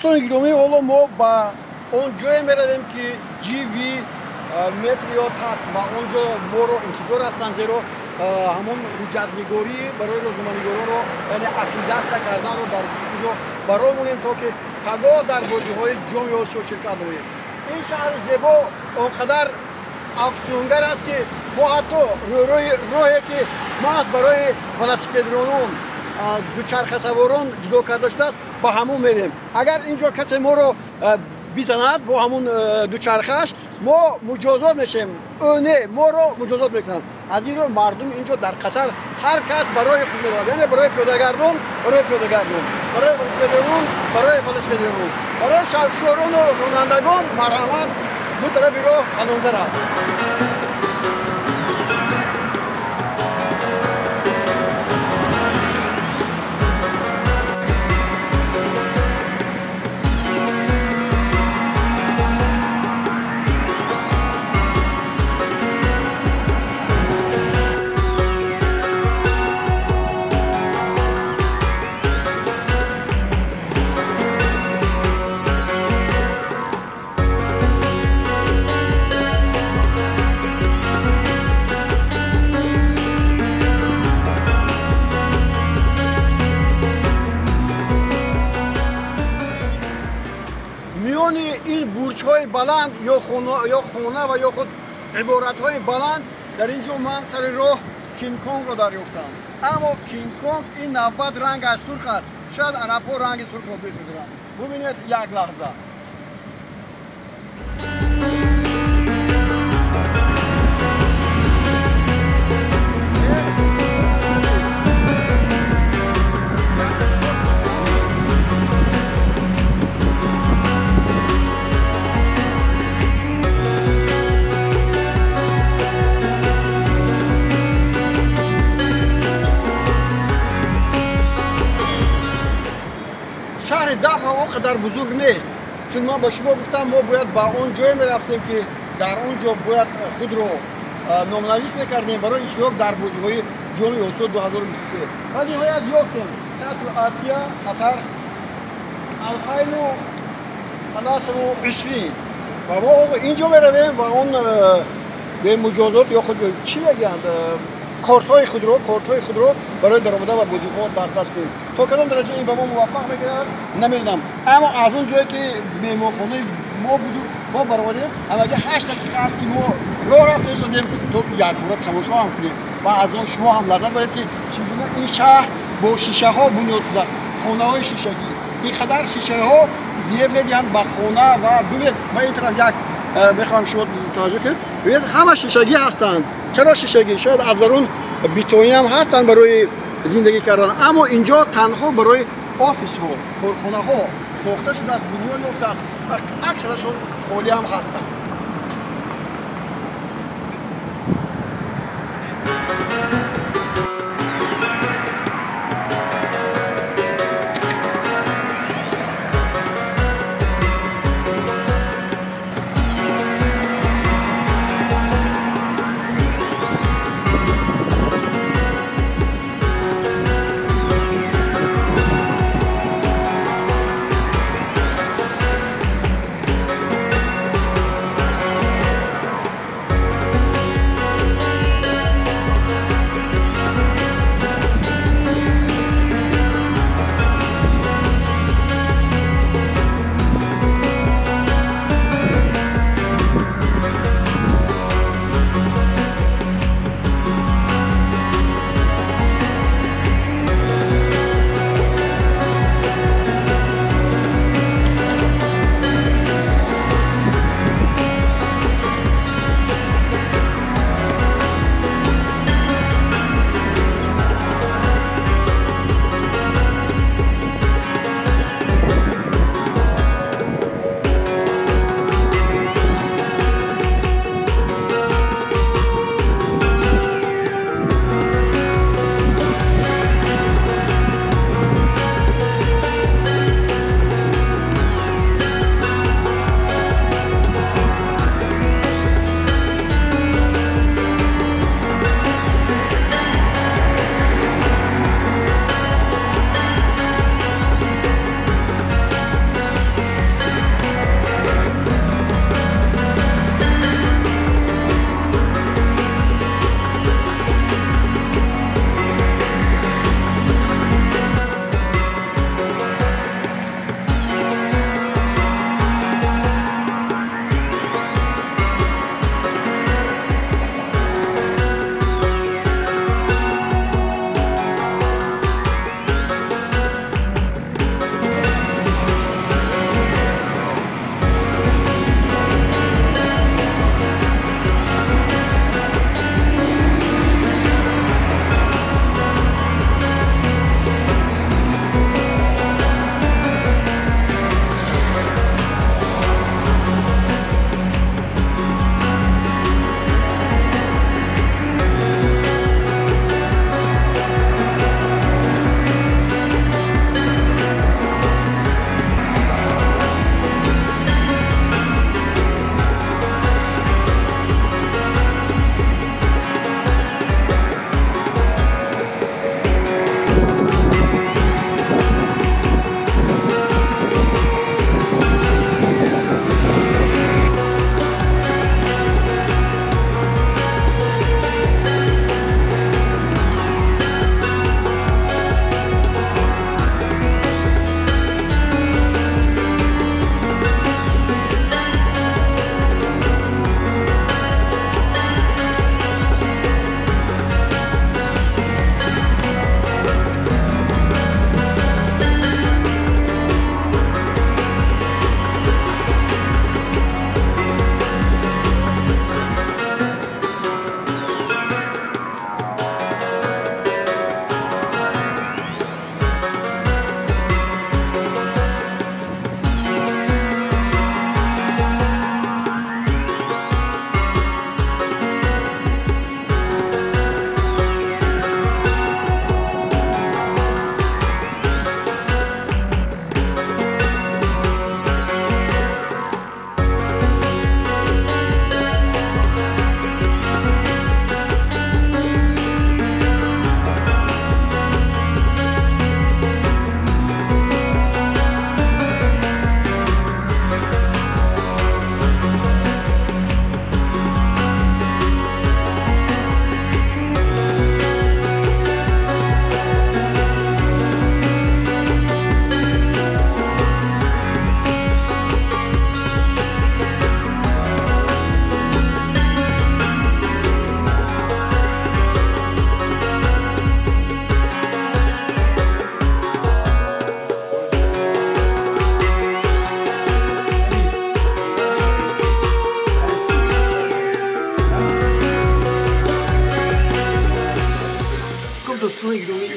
Дӯстони гиромӣ, ҳоло мо ба он ҷое меравем, ки GV Marriott ҳаст ва он ҷо моро интизор ҳастанд, зеро ҳамон ҳуҷҷатнигорӣ барои рӯзноманигоронро, яъне аккредитатсия карданро дар ҷо баро монем, то ки пагоҳ дар бозиҳои Ҷоми Осиё ширкат намоем. Ин шаҳри зебо он қадар афсунгар аст, ки мо ҳатто рӯи роҳе, ки маҳз барои велосипедронон, дучархасаворон ҷудо карда шудааст, ба ҳамон мерем. Агар ин ҷо касе моро бизанад бо ҳамон дучархааш, мо муҷозот мешем. Ӯ не, моро муҷозот мекунанд. Аз ин рӯ мардум ин ҷо дар Қатар ҳар кас барои худ меравад, яъне барои пиёдагардон, барои пиёдагардон, барои велосипедронон, барои велосипедронон, барои шофёрону ронандагон марҳамат, ду тарафи роҳ қанонтар аст. Миёни ин бурҷҳои баланд ё хона ва ё худ иборатҳои баланд, дар ин ҷо ман сари роҳ Кинг-Конгро дарёфтам. Аммо Кинг-Конг ин навбат рангаш сурх аст. Шояд арабҳо ранги сурхро дӯст медоранд. Бубинед як лаҳза. Шаҳри Дафъа он қадар бузург нест, чун ман ба шумо гуфтам, мо бояд ба он ҷое мерафтем, ки дар он ҷо бояд худро номнавис мекардем барои иштирок дар бозиҳои Ҷоми Осиё 2023. Ва ниҳоят ёфтем Касл Осия Қатар 2023 ва мо ин ҷо меравем ва он муҷозот ё худ чӣ мегӯянд, кортҳои худро барои даромадан ба бозиҳо дастрас кунем. То кадом дараҷа ин ба мо муваффақ мегардад, намедонам, аммо аз он ҷое ки меҳмонхонаи мо буду мо баромадем, ҳамагӣ 8 дақиқа аст, ки мо роҳ рафта истодем, то ки якбора тамошо ҳам кунем ва аз он шумо ҳам лаззат баред, ки чӣ гуна ин шаҳр бо шишаҳо бунёд шудааст. Хонаҳои шишагӣ, ин қадар шишаҳо зеб медиҳанд ба хона. Ва бибинед, ба ин тараф як мехоҳам шумо таваҷҷӯҳ кунед. Бибинед, ҳама шишагӣ ҳастанд. Чаро шишагӣ? Шояд аз дарун бетонӣ ҳам ҳастанд барои зиндагӣ кардан, аммо инҷо танҳо барои офисҳо, корхонаҳо сохта шудааст, бунёд ёфтааст ва аксарашон холӣ ҳам ҳастанд.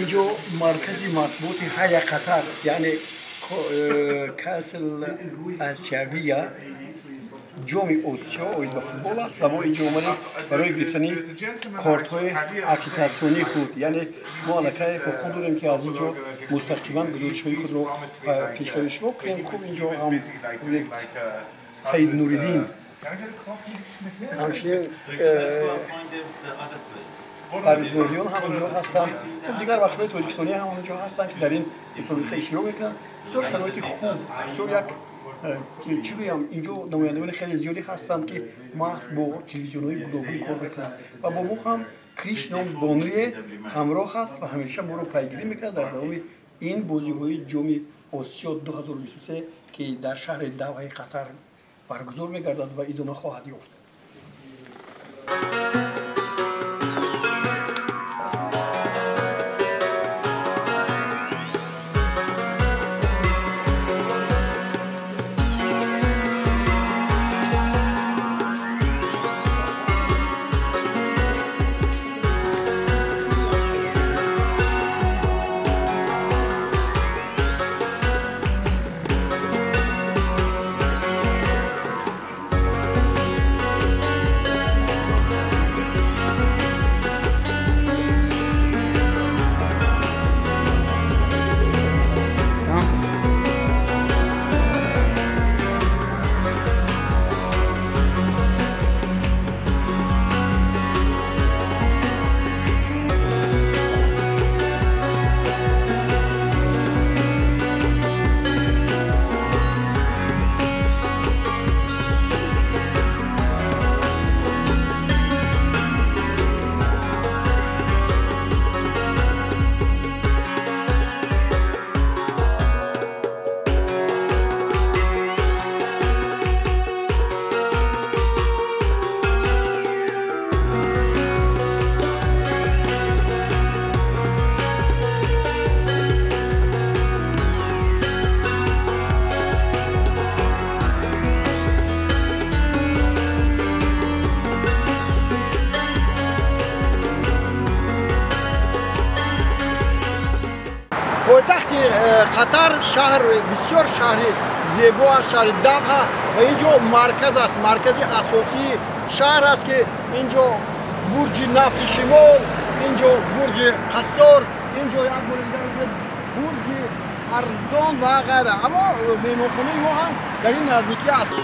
Инҷо маркази матбуоти ҳая Қатар, яъне Касл Асиявия, ҷоми Осиё оид ба футбол аст ва мо инҷо омадем барои гирифтани кортҳои аккредитатсионии худ. Яъне мо аллакай ҳуқуқ дорем, ки аз инҷо мустақиман гузоришҳои худро пешниҳоди шумо кунем. Хуб, инҷо ҳам Саид Нуриддин, ҳамчунин Парвиз Нуриён ҳам онҷо ҳастанд. Дигар бачаҳои тоҷикистонӣ ҳам онҷо ҳастанд, ки дар ин мусобиқа иштирок мекунанд. Бисёр шароити хуб, бисёр як чӣ гӯям, инҷо намояндагони хеле зиёде ҳастанд, ки маҳз бо телевизионҳои гуногун кор мекунанд ва бо мо ҳам Криш ном бонуе ҳамроҳ аст ва ҳамеша моро пайгирӣ мекунад дар давоми ин бозиҳои ҷоми Осиё 2023, ки дар шаҳри Давҳаи Қатар баргузор мегардад ва идома хоҳад ёфт. Пойтахти Қатар шаҳр бисёр шаҳри зебо аст, шаҳри Давҳа, ва инҷо марказ аст, маркази асосии шаҳр аст, ки инҷо бурҷи нафти шимол, инҷо бурҷи Қассор, инҷо як бори дигар бурҷи Арздон ва ғайра. Аммо меҳмонхонаи мо ҳам дар ин наздикӣ аст.